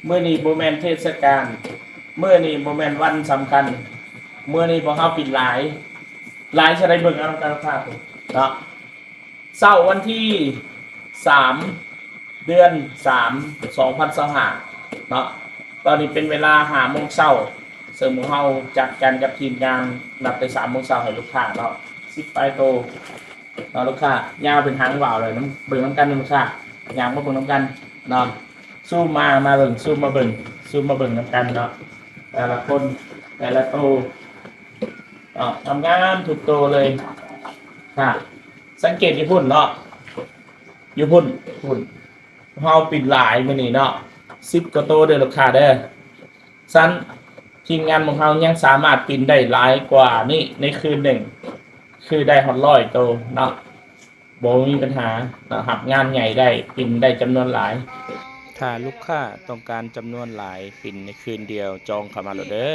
ມື້ນີ້ບໍ່ແມ່ນເທດສະການ, ມື້ນີ້ບໍ່ແມ່ນວັນສຳຄັນ, ມື້ນີ້ພວກເຮົາປິ່ນຫຼາຍ, ຫຼາຍຊະໃດເບິ່ງເອົານຳກັນເນາະ. ເຊົ້າວັນທີສາມ ເດືອນສາມ ສອງພັນຊາວຫ້າເນາະ, ຕອນນີ້ເປັນເວລາຫ້າໂມງເຊົ້າ, ເຊິ່ງໝູ່ເຮົາຈັດການກັບທີມງານນັບແຕ່ສາມໂມງເຊົ້າໃຫ້ລູກຄ້າເນາະ, ສິບປາຍໂຕເນາະ. ລູກຄ້າຍ່າງເປັນຫາງວ່າວເລີຍ, ນຳ ເບິ່ງນຳກັນເນາະລູກຄ້າ, ຍ່າງມາເບິ່ງນຳກັນເນາະ. ຊູມມາ ມາເບິ່ງ, ຊູມມາເບິ່ງ, ຊູມມາເບິ່ງນຳກັນເນາະ, ແຕ່ລະຄົນ ແຕ່ລະໂຕເນາະ ງາມໆທຸກໂຕເລີຍ. ສັງເກດຢູ່ພຸ້ນເນາະ, ຢູ່ພຸ້ນ ພຸ້ນ ເຮົາປິ່ນຫຼາຍມື້ນີ້ເນາະ, ສິບກວ່າໂຕເດີລູກຄ້າເດີ. ຊັ້ນທີມງານຂອງເຮົາຍັງສາມາດປິ່ນໄດ້ຫຼາຍກວ່ານີ້ໃນຄືນໜຶ່ງ, ຄືໄດ້ຮອດຮ້ອຍໂຕເນາະ, ບໍ່ມີບັນຫາເນາະ, ຮັບງານໃຫຍ່ໄດ້, ປິ່ນໄດ້ຈຳນວນຫຼາຍ. ຖ້າລູກຄ້າຕ້ອງການຈຳນວນຫຼາຍ, ປິ່ນໃນຄືນດຽວ, ຈອງເຂົ້າມາໂລດເດີ.